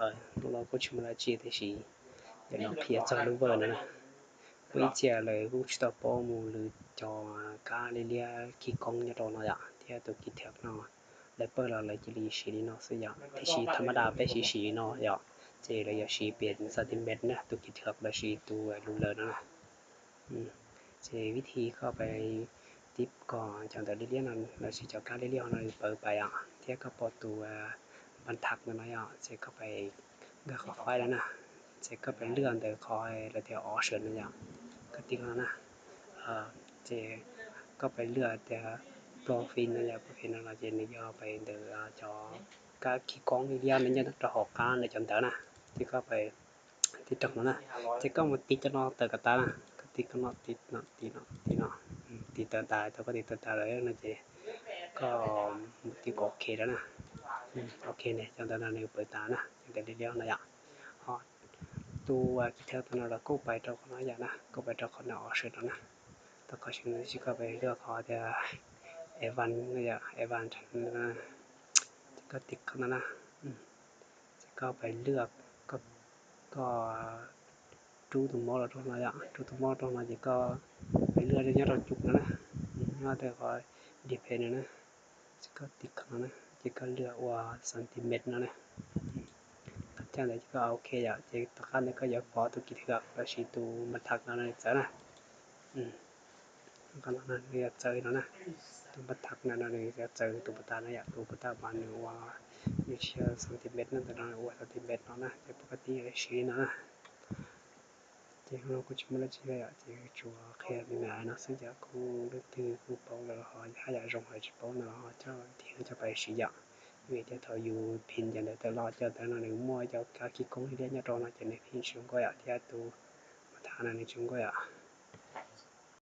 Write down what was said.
Hnub no kuj tsis muaj dab tsi tiam sis yog los qhia txog lub Word no na. Kuj ib txhia lawv kuj tsis tau paub mus lwv cov kab liab liab khij koob nyob rau no yom, thiab tus kis thawm no lawv pawg los lawv cia li siv li no xwb yom, tiam sis tham ma das peb siv siv no yom, ces lawv yuav siv pes centimeter na, tus kis thawm lawv siv tus ruler no na. Ces vib thib koj pais tib kom cov ntawv liab liab no lossis cov kab liab liab no pawv pais yom, thiab koj pom tus npas thaj ntawm no yom, ces koj pais nkag qhov file no na, ces koj pais lwaj ntawm qhov lawv tias option no yom, koj tiv no na. Ces koj pais lwaj tias profile no yom, profile no no ces nws yog pais ntawm cov kab khij koob liab liab no nyob rau hauv qab ntawm cov ntawv na. Ces koj pais tiv rau no na, ces koj mus tiv cov no tawm kom tas na, koj tiv no, tiv no, tiv no, tiv no, tiv tawm tas, thaum koj tiv tawm tas lawm no ces koj mus tiv kom OK lawm na. OK ne, cov ntawv no nws pawv tas na, cov ntawv liab liab no yom. Ho tus kis thawm no los kuj pais rau qhov no yom na, kuj pais rau qhov no option no na. Tau qhov option no ces koj pais lwaj qhov tias advanced no yom, advanced no, ces koj tiv qhov no na. Ces koj pais lwaj, koj rub tus mouse los rau no yom, rub tus mouse rau no ces koj pais lwaj nyob rau cum no na, nyob rau qhov display no na. Ces koj tiv qhov no na, ces koj lwaj ua centimeter no na. Thaum ntawd ces koj OK yom, ces tom qab ntawd koj yuav pov tus kis thawm lossis tus npas thaj no nws txawv na. Qhov no nws yuav txawv no na, tus npas thaj no no nws yuav txawv tus npas thaj no yom, tus npas thaj mas nws ua, nws tsis yog centimeter no, ntawm no ua centimeter no na, ces pom koj tib siv li no na. Ces hnub no kuj tsis muaj dab tsi yom, ces tsuas qhia me me no xwb, yog kuj leej twg kuj paub lawm los ho haj yam zoo, ho tsis paub no los ho coj tiv no coj pais siv yom. Vim tias thaum yus phim cov ntawv tawm los cov ntawv no nws muaj cov kab khij koob liab liab nyob rau no ces nws phim tsis zoo nkauj yom, thiab tus npas thaj no nws tsis zoo nkauj yom.